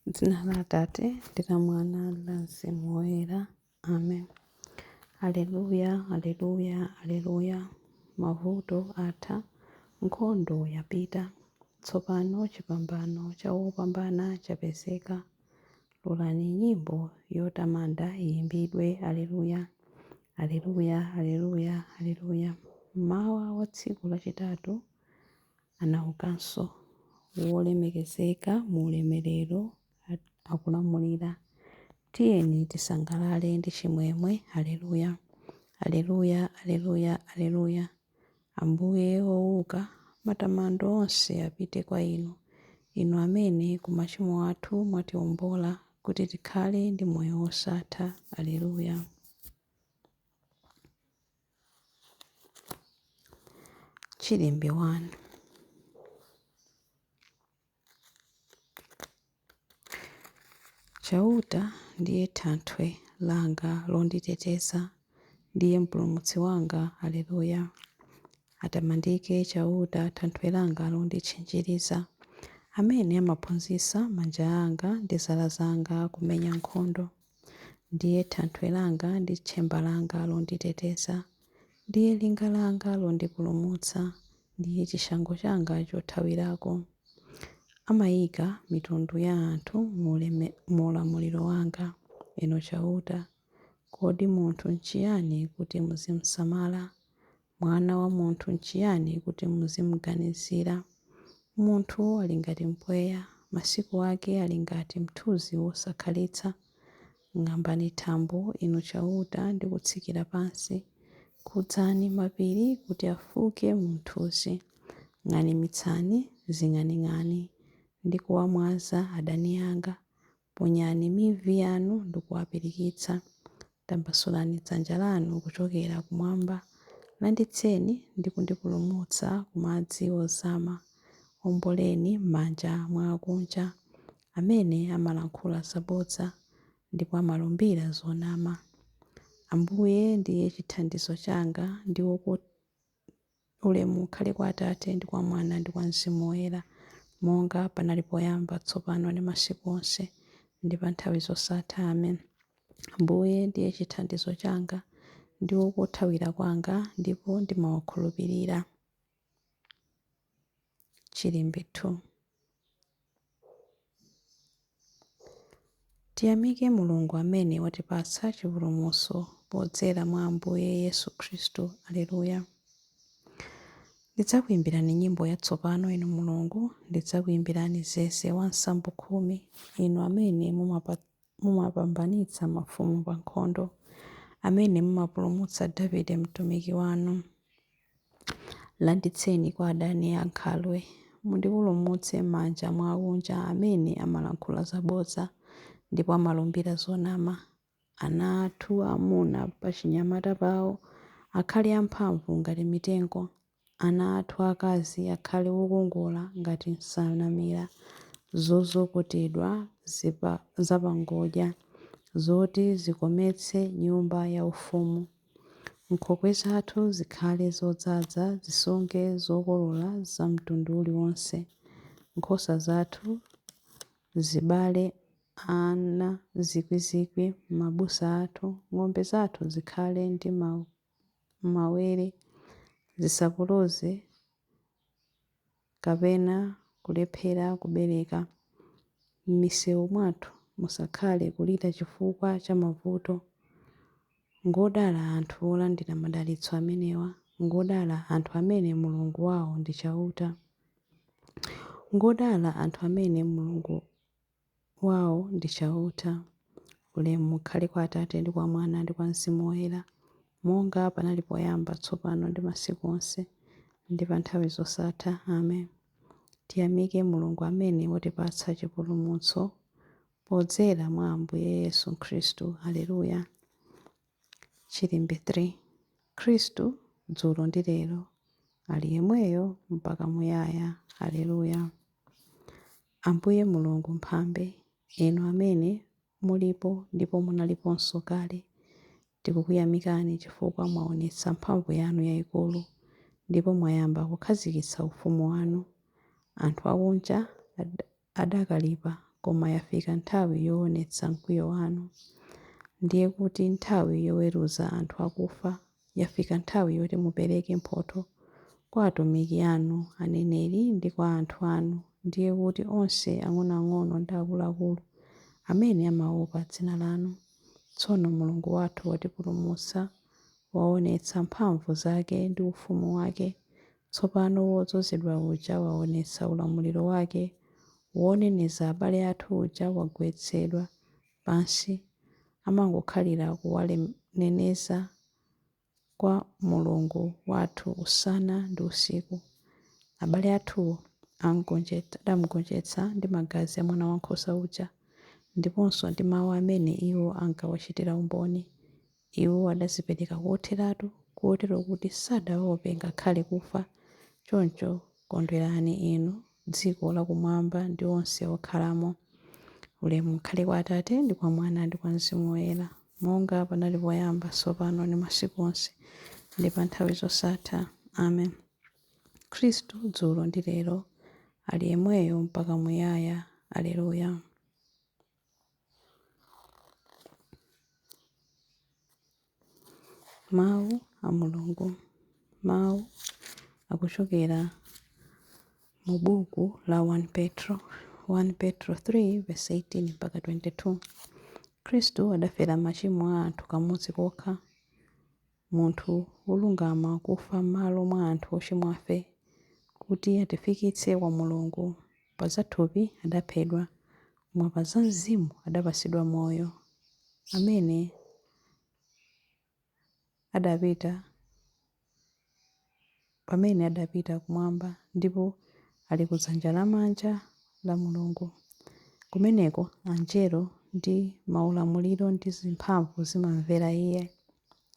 M'dzina la Atate, ndi la Mwana, ndi la Mzimu Woyera. Amen. Aleluya, aleluya, aleluya. Mavuto atha, nkhondo yapita. Tsopano chipambano cha wopambana chapezeka. Lolani nyimbo yotamanda iyimbidwe. Aleluya, aleluya, aleluya, aleluya. Mmawa wa tsiku lachitatu anaukanso, wolemekezeka mu ulemerero akulamulira. Tiyeni tisangalale ndi chimwemwe. Aleluya, aleluya, aleluya, aleluya. Ambuye wouka, matamando onse apite kwa inu, inu amene ku machimo athu mwatiwombola kuti tikhale ndi moyo wosatha. Aleluya. Chilimbi 1. Chauta ndiye thanthwe langa londiteteza, ndiye mpulumutsi wanga. Aleluya. Atamandike Chauta, thanthwe langa londitchinjiriza, amene amaphunzitsa manja anga ndi zala zanga kumenya nkhondo. Ndiye thanthwe langa ndi tchemba langa londiteteza, ndiye linga langa londipulumutsa, ndiye chishango changa chothawirako. Amayika mitundu ya anthu mu ulamuliro wanga. Inu Chauta, kodi munthu n'chiyani kuti muzimsamala? Mwana wa munthu n'chiyani kuti muzimganizira? Munthu ali ngati mpweya, masiku ake ali ngati mthunzi wosakhalitsa. Ng'ambani thambo, Inu Chauta, ndi kutsikira pansi. Khudzani mapiri kuti afuke mu mthunzi. Ng'animitsani zing'aning'ani ndi kuwamwaza adani anga. Ponyani mivi yanu ndi kuwapirikitsa. Tambasulani dzanja lanu kuchokera kumwamba. Landitseni ndi kundipulumutsa ku madzi ozama. Omboleni m'manja mwa akunja, amene amalankhula zabodza ndipo amalumbira zonama. Ambuye ndiye chithandizo changa ndi Ulemu ukhale kwa Atate, ndi kwa Mwana, ndi kwa Mzimu Woyera, monga panali poyamba, tsopano, ndi masiku onse, ndi pa nthawi zosatha. Amen. Ambuye ndiye chithandizo changa ndi kothawira kwanga, ndipo ndimawakhulupirira. Chilimbi 2. Tiyamike Mulungu amene watipatsa chipulumutso podzera mwa Ambuye Yesu Khristu. Aleluya. Ndidzakuyimbirani nyimbo yatsopano, Inu Mulungu, ndidzakuyimbirani zeze wa nsambo 10, inu amene mumapambanitsa mafumu pa nkhondo, amene mumapulumutsa Davide mtumiki wanu. Landitseni kwa adani ankhalwe, mundipulumutse m'manja mwa akunja amene amalankhula zabodza ndipo amalumbira zonama. Ana athu aamuna pachinyamata pawo akhale amphamvu ngati mitengo, ana athu aakazi akhale okongola ngati nsanamira zozokotedwa zapangodya, zoti zikometse nyumba yaufumu. Nkhokwe zathu zikhale zodzaza, zisunge zokolola za mtundu uliwonse. Nkhosa zathu zibale ana zikwizikwi m'mabusa athu, ng'ombe zathu zikhale ndi mawere, zisapoloze kapena kulephera kubereka. M'misewu mwathu musakhale kulira chifukwa cha mavuto. Ngodala anthu olandira madalitso amenewa, ngodala anthu amene Mulungu wao ndi Chauta. Ngodala anthu amene Mulungu wao ndi Chauta. Ulemu ukhale kwa Atate ndi kwa Mwana ndi kwa Mzimu Woyera, monga panali poyamba, tsopano ndi masiku onse, ndi pa nthawi zosatha. Amen. Tiyamike Mulungu amene watipatsa chipulumutso podzera mwa Ambuye Yesu Khristu. Aleluya. Chilimbi 3. Khristu dzulo ndi lero ali yemweyo mpaka muyaya. Aleluya. Ambuye Mulungu Mphambe, inu amene mulipo ndipo munaliponso kale, tikukuyamikani chifukwa mwaonetsa mphamvu yanu yaikulu ndipo mwayamba kukhazikitsa ufumu wanu. Anthu akunja adakalipa Koma yafika nthawi yoonetsa mkwiyo wanu, ndiye kuti nthawi yoweruza anthu akufa. Yafika nthawi yoti mupereke mphotho kwa atumiki anu aneneri ndi kwa anthu anu, ndiye kuti onse ang'onoang'ono ndi akuluakulu amene amaopa dzina lanu. Tsono Mulungu wathu watipulumutsa, waonetsa mphamvu zake ndi ufumu wake. Tsopano wodzozedwa uja waonetsa ulamuliro wake, woneneza abale athu uja wagwetsedwa pansi. Amangokhalira kuwaneneza kwa Mulungu wathu usana ndi usiku. Abale athuwo adamugonjetsa ndi magazi a Mwana Wankhosa uja, ndiponso ndi mawu amene iwo ankawachitira umboni. Iwo adadzipereka kotheratu, kotero kuti sadaope ngakhale kufa. Choncho kondwerani inu dziko lakumwamba ndi onse okhalamo. Ulemu ukhale kwa Atate ndi kwa Mwana ndi kwa Mzimu Woyera, monga panali poyamba, tsopano ndi masiku onse, ndi pa nthawi zosatha. Amen. Khristu dzulo ndi lero ali yemweyo mpaka muyaya. Aleluya. Mawu a Mulungu. Mawu akuchokera mu buku la 1 Petro, 1 Petro 3 verse 18 mpaka 22. Khristu adafera machimo a anthu kamodzi kokha, munthu wolungama kufa m'malo mwa anthu ochimwafe, kuti atifikitse kwa Mulungu. Pa zathupi adaphedwa, koma pa za mzimu adapatsidwa moyo. Amene adapita pamene adapita kumwamba ndipo ali kudzanja lamanja la Mulungu. Kumeneko anjelo ndi maulamuliro ndi zimphamvu zimamvera Iye.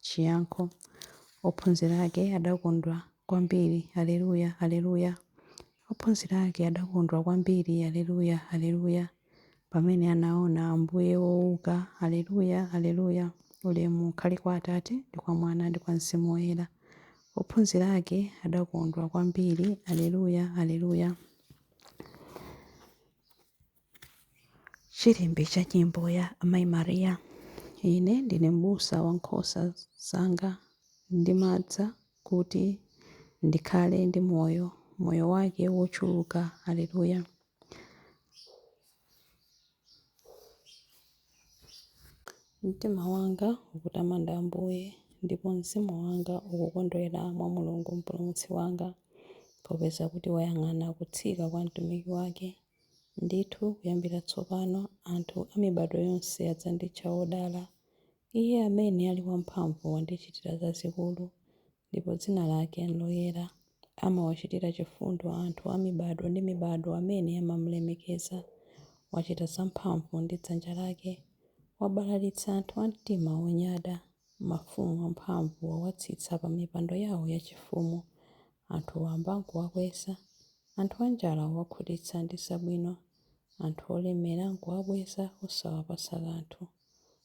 Chiyankho. Ophunzira ake adakondwa kwambiri. Aleluya, aleluya. Ophunzira ake adakondwa kwambiri. Aleluya, aleluya. Pamene anaona Ambuye wouka. Aleluya, aleluya. Ulemu ukhale kwa Atate ndi kwa Mwana ndi kwa Mzimu Woyera. Ophunzira ake adakondwa kwambiri. Aleluya, aleluya. Chilimbi cha nyimbo ya Amayi Maria. Ine ndine m'busa wa nkhosa zanga, ndimadza kuti ndikhale ndi moyo, moyo wake wochuluka. Aleluya. Mtima wanga ukutamanda Ambuye, ndipo mzimu wanga ukukondwera mwa Mulungu Mpulumutsi wanga, popeza kuti wayang'ana kutsika kwa mtumiki wake. Ndithu kuyambira tsopano anthu a mibadwo yonse adzanditcha wodala. Iye amene ali wamphamvu wandichitira zazikulu, ndipo dzina lake nloyera. Amawachitira chifundo anthu a mibadwo ndi mibadwo amene amamulemekeza. Wachita zamphamvu ndi dzanja lake, wabalalitsa anthu a mtima wonyada. Mafumu amphamvu wawatsitsa pa mipando yawo yachifumu, anthu wamba nkuwakweza, anthu anjala wawakhutitsa ndi zabwino, anthu olemera nkuwabweza osawapatsa kanthu.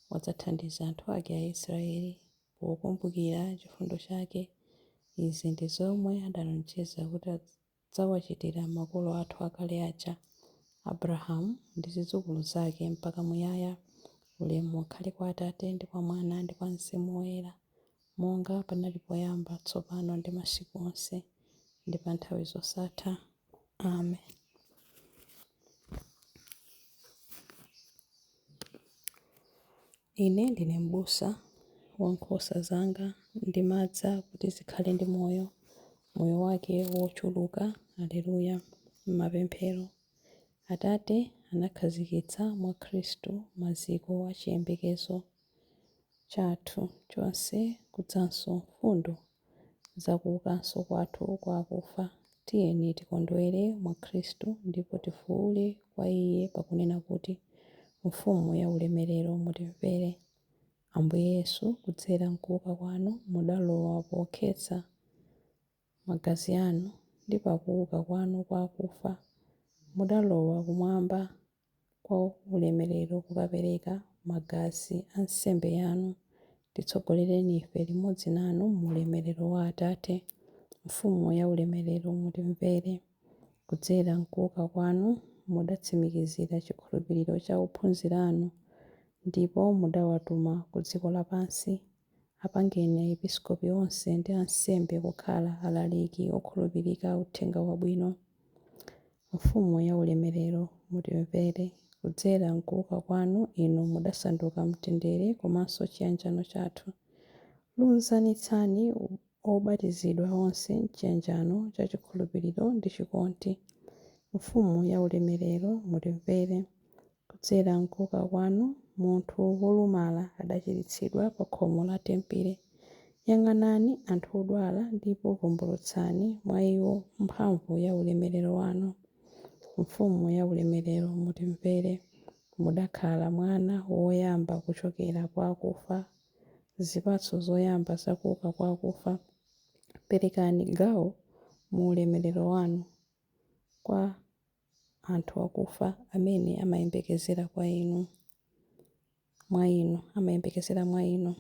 Wadzathandiza anthu ake Aisraeli pokumbukira chifundo chake. Izi ndi zomwe adalonjeza kuti adzawachitira makolo athu akale aja, Abrahamu ndi zidzukulu zake mpaka muyaya. Ulemu ukhale kwa Atate ndi kwa Mwana ndi kwa Mzimu Woyera, monga panali poyamba, tsopano ndi masiku onse, ndi pa nthawi zosatha. Amen. Ine ndine m'busa wa nkhosa zanga, ndimadza kuti zikhale ndi moyo, moyo wake wochuluka. Aleluya. M'mapemphero. Atate anakhazikitsa mwa Khristu maziko a chiyembekezo chathu chonse kudzanso mfundo za kuukanso kwathu kwa akufa. Tiyeni tikondwere mwa Khristu ndipo tifuwule kwa Iye pakunena kuti, Mfumu ya ulemerero mutimvere. Ambuye Yesu, kudzera m'kuuka kwanu mudalowa pokhetsa magazi anu, ndi pakuuka kwanu kwa akufa mudalowa kumwamba kwa ulemerero kukapereka magazi a nsembe yanu. Titsogolereni ife limodzi nanu mu ulemerero wa Atate. Mfumu ya ulemerero mutimvere. Kudzera m'kuuka kwanu Mudatsimikizira chikhulupiriro cha ophunzira anu ndipo mudawatuma ku dziko lapansi. Apangeni aepiskopi onse ndi ansembe kukhala alaliki okhulupirika a Uthenga Wabwino. Mfumu ya ulemerero, mutimvere. Kudzera m'kuuka kwanu inu mudasanduka mtendere komanso chiyanjano chathu. Lunzanitsani obatizidwa onse m'chiyanjano cha chikhulupiriro ndi chikondi. Mfumu ya ulemerero, mutimvere. Kudzera m'kuuka kwanu, munthu wolumala adachiritsidwa pa khomo la tempere. Yang'anani anthu odwala ndipo vumbulutsani mwa iwo mphamvu ya ulemerero wanu. Mfumu ya ulemerero, mutimvere. Mudakhala mwana woyamba kuchokera kwa akufa, zipatso zoyamba zakuuka kwa akufa. Perekani gawo mu ulemerero wanu kwa anthu akufa amene amayembekezera kwa inu, mwa inu, amayembekezera mwa inu.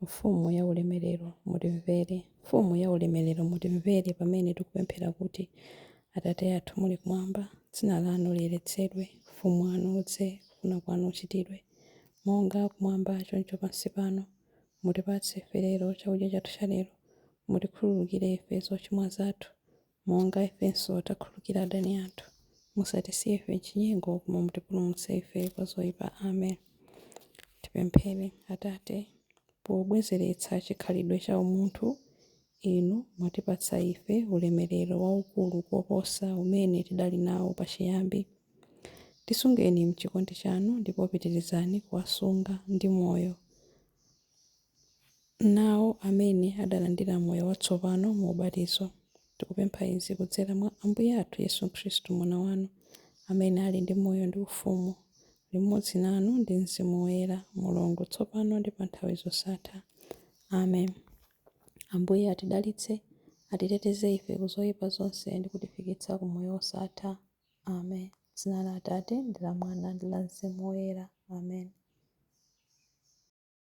Mfumu ya ulemerero, mutimvere. Mfumu ya ulemerero, mutimvere pamene tikupemphera kuti, Atate athu muli kumwamba, dzina lanu liyeretsedwe, ufumu wanu udze, kufuna kwanu kuchitidwe, monga kumwamba choncho pansi pano. Mutipatse ife lero chakudya chathu cha lero. Mutikhululukire ife zochimwa zathu, monga ifenso takhululukira adani athu. Musatisiye ife m'chinyengo, koma mutipulumutse ife kwa zoyipa. Amen. Tipemphere. Atate, pobwezeretsa chikhalidwe cha umunthu, inu mwatipatsa ife ulemerero waukulu koposa umene tidali nawo pachiyambi. Tisungeni m'chikondi chanu ndipo pitirizani kuwasunga ndi moyo nawo amene adalandira moyo watsopano mu ubatizo. Tikupempha izi kudzera mwa Ambuye athu Yesu Khristu mwana wanu, amene ali ndi moyo ndi ufumu, limodzi nanu ndi Mzimu Woyera, Mulungu tsopano ndi pa nthawi zosatha. Amen. Ambuye atidalitse, atiteteze ife ku zoyipa zonse ndi kutifikitsa ku moyo wosatha. Amen. Dzina la Atate ndi la Mwana ndi la Mzimu Woyera. Amen.